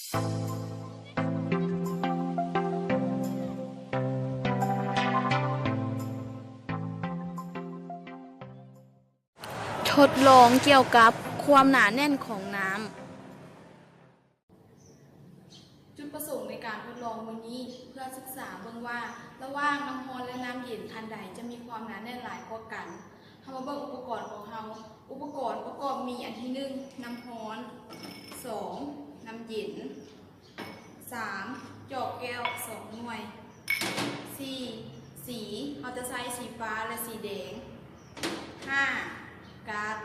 ທົດລອງກ່ຽວກັບຄວາມໜາແໜ້ນຂອງນ້ຳ. ຈຸດປະສົງໃນການທົດລອງມື້ນີ້ ເພື່ອສຶກສາເບິ່ງວ່າ ລະຫວ່າງນ້ຳຮ້ອນ ແລະ ນ້ຳເຢັນ ອັນໃດຈະມີຄວາມໜາແໜ້ນຫຼາຍກວ່າກັນ. ເຮົາມາເບິ່ງອຸປະກອນຂອງເຮົາ. ອຸປະກອນປະກອບມີ ອັນທີໜຶ່ງ ນ້ຳຮ້ອນ, ສອງ ນ້ຳເຢັນ, ສາມ ຈອກແກ້ວສອງໜ່ວຍ, ສີ່ ສີ ເຮົາຈະໃຊ້ສີຟ້າ ແລະ ສີແດງ, ຫ້າ ກາດ.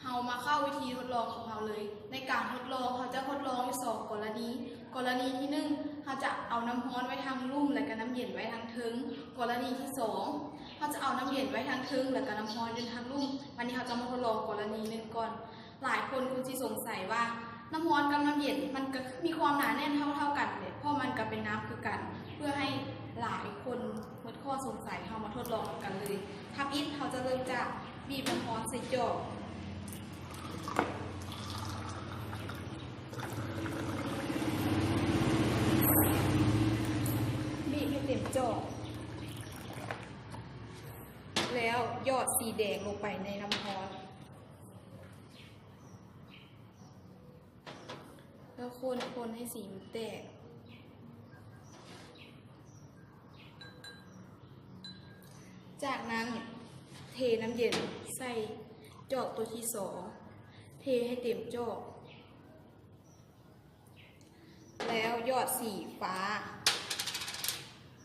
ເຮົາມາເຂົ້າວິທີທົດລອງຂອງເຮົາເລີຍ. ໃນການທົດລອງ ເຮົາຈະທົດລອງຢູ່ສອງກໍລະນີ. ກໍລະນີທີໜຶ່ງ ເຮົາຈະເອົານ້ຳຮ້ອນໄວ້ທາງລຸ່ມ ແລະ ກະນ້ຳເຢັນໄວ້ທາງເທິງ. ກໍລະນີທີສອງ ເຮົາຈະເອົານ້ຳເຢັນໄວ້ທາງເທິງ ແລະ ກະນ້ຳຮ້ອນຢູ່ທາງລຸ່ມ. ບາດນີ້ເຮົາຈະມາທົດລອງກໍລະນີໜຶ່ງກ່ອນ. ຫຼາຍຄົນຄົງຊິສົງໄສວ່າ ນ້ຳຮ້ອນກັບນ້ຳເຢັນມັນກະຄືມີຄວາມໜາແໜ້ນເທົ່າໆກັນແຫຼະ ເພາະມັນກະເປັນນ້ຳຄືກັນ. ເພື່ອໃຫ້ຫຼາຍຄົນໝົດຂໍ້ສົງໄສ ເຮົາມາທົດລອງນຳກັນເລີຍ. ທຳອິດເຮົາຈະເລີ່ມຈາກ ບີບນ້ຳຮ້ອນໃສ່ຈອກ. ບີບໃຫ້ເຕັມຈອກ ແລ້ວຢອດສີແດງລົງໄປໃນນ້ຳຮ້ອນ ແລ້ວຄົນໆໃຫ້ສີມັນແຕກ. ຈາກນັ້ນເທນ້ຳເຢັນໃສ່ຈອກໂຕທີສອງ ເທໃຫ້ເຕັມຈອກ ແລ້ວຢອດສີຟ້າ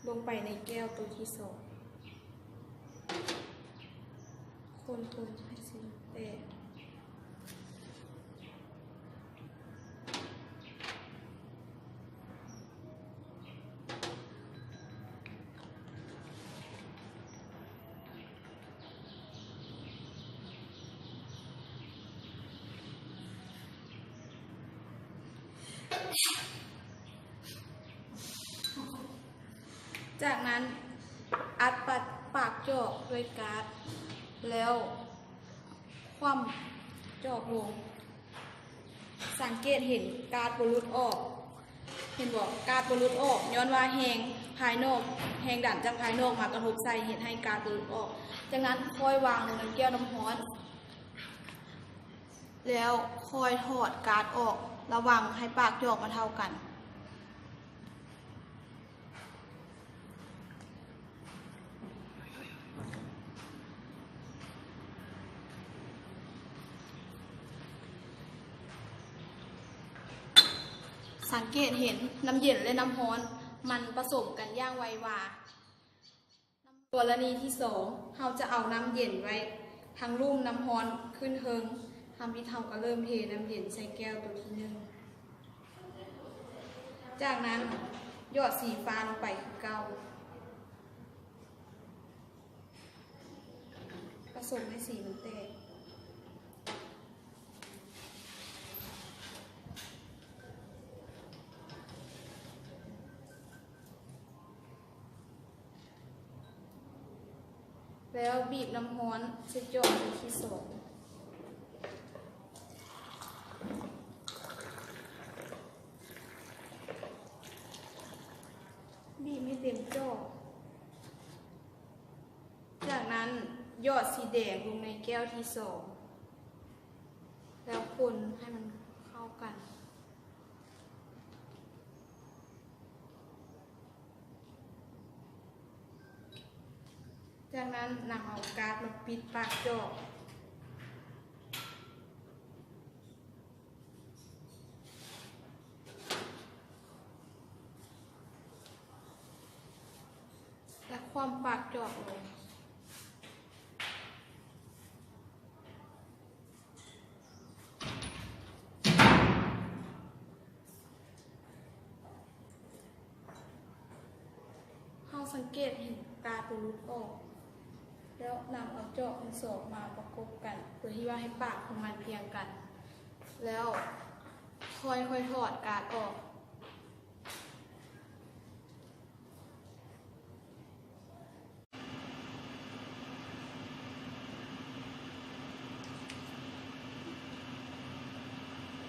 ລົງໄປໃນແກ້ວໂຕທີສອງ ຄົນໆໃຫ້ສີແຕກ. ຈາກນັ້ນອັດປາກ ປາກຈອກດ້ວຍກາດ ແລ້ວຂວ້ຳຈອກລົງ. ສັງເກດເຫັນກາດບໍ່ຫຼຸດອອກ. ເຫັນບໍ່? ກາດບໍ່ຫຼຸດອອກ ຍ້ອນວ່າແຮງພາຍນອກ ແຮງດັນຈາກພາຍນອກມາກະທົບໃສ່ ເຮັດໃຫ້ກາດບໍ່ຫຼຸດອອກ. ຈາກນັ້ນຄ່ອຍວາງລົງໃນແກ້ວນ້ຳຮ້ອນ ແລ້ວຄ່ອຍຖອດກາດອອກ ລະວັງໃຫ້ປາກຈອກມັນເທົ່າກັນ. ສັງເກດເຫັນນ້ຳເຢັນ ແລະ ນ້ຳຮ້ອນມັນປະສົມກັນຢ່າງໄວວາ. ກໍລະນີທີສອງ ເຮົາຈະເອົານ້ຳເຢັນໄວ້ທາງລຸ່ມ ນ້ຳຮ້ອນຂຶ້ນເທິງ. ທຳອິດເຮົາກະເລີ່ມເທນ້ຳເຢັນໃສ່ແກ້ວໂຕທີໜຶ່ງ. ຈາກນັ້ນຢອດສີຟ້າລົງໄປຄືເກົ່າ ປະສົມໃຫ້ສີມັນແຕກ ແລ້ວບີບນ້ຳຮ້ອນໃສ່ຈອກໃບທີສອງ ບີບໃຫ້ເຕັມຈອກ. ຈາກນັ້ນຢອດສີແດງລົງໃນແກ້ວທີສອງ ແລ້ວຄົນໃຫ້ມັນເຂົ້າກັນ. ຈາກນັ້ນນຳເອົາກາດມາປິດປາກຈອກ ແລະ ຂວ້ຳປາກຈອກລົງ. ເຮົາສັງເກດເຫັນກາດໂຕຫຼຸດອອກ ແລ້ວນຳເອົາຈອກທັງສອງມາປະກົບກັນ ໂດຍທີ່ວ່າໃຫ້ປາກຂອງມັນພຽງກັນ ແລ້ວຄ່ອຍໆຖອດກາດອອກ. ເ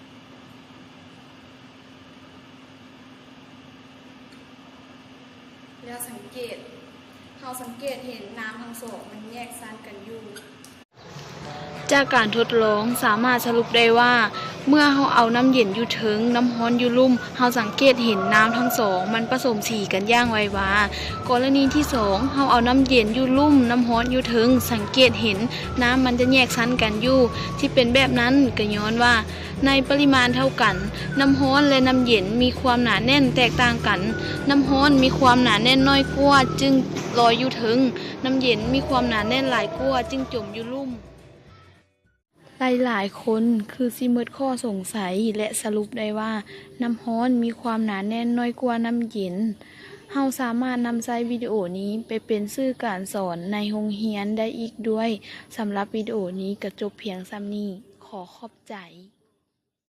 ແລ້ວສັງເກດ ເຮົາສັງເກດເຫັນນ້ຳທັງສອງມັນແຍກຊັ້ນກັນຢູ່. ຈາກການທົດລອງສາມາດສະຫຼຸບໄດ້ວ່າ ເມື່ອເຮົາເອົານ້ຳເຢັນຢູ່ເທິງ ນ້ຳຮ້ອນຢູ່ລຸ່ມ ເຮົາສັງເກດເຫັນນ້ຳທັງສອງມັນປະສົມສີກັນຢ່າງໄວວາ. ກໍລະນີທີສອງ ເຮົາເອົານ້ຳເຢັນຢູ່ລຸ່ມ ນ້ຳຮ້ອນຢູ່ເທິງ ສັງເກດເຫັນນ້ຳມັນຈະແຍກຊັ້ນກັນຢູ່. ທີ່ເປັນແບບນັ້ນກໍຍ້ອນວ່າ ໃນປະລິມານເທົ່າກັນ, ນ້ຳຮ້ອນ ແລະ ນ້ຳເຢັນມີຄວາມໜາແໜ້ນແຕກຕ່າງກັນ. ນ້ຳຮ້ອນມີຄວາມໜາແໜ້ນໜ້ອຍກວ່າ ຈຶ່ງລອຍຢູ່ເທິງ, ນ້ຳເຢັນມີຄວາມໜາແໜ້ນຫຼາຍກວ່າ ຈຶ່ງຈົມຢູ່ລຸ່ມ. ຫຼາຍໆຄົນຄືຊິໝົດຂໍ້ສົງໄສ ແລະ ສະຫຼຸບໄດ້ວ່າ ນ້ຳຮ້ອນມີຄວາມໜາແໜ້ນໜ້ອຍກວ່ານ້ຳເຢັນ. ເຮົາສາມາດນຳໃຊ້ວິດີໂອນີ້ໄປເປັນສື່ການສອນໃນໂຮງຮຽນໄດ້ອີກດ້ວຍ. ສຳລັບວິດີໂອນີ້ກໍຈົບພຽງສ່ຳນີ້. ຂໍຂອບໃຈ.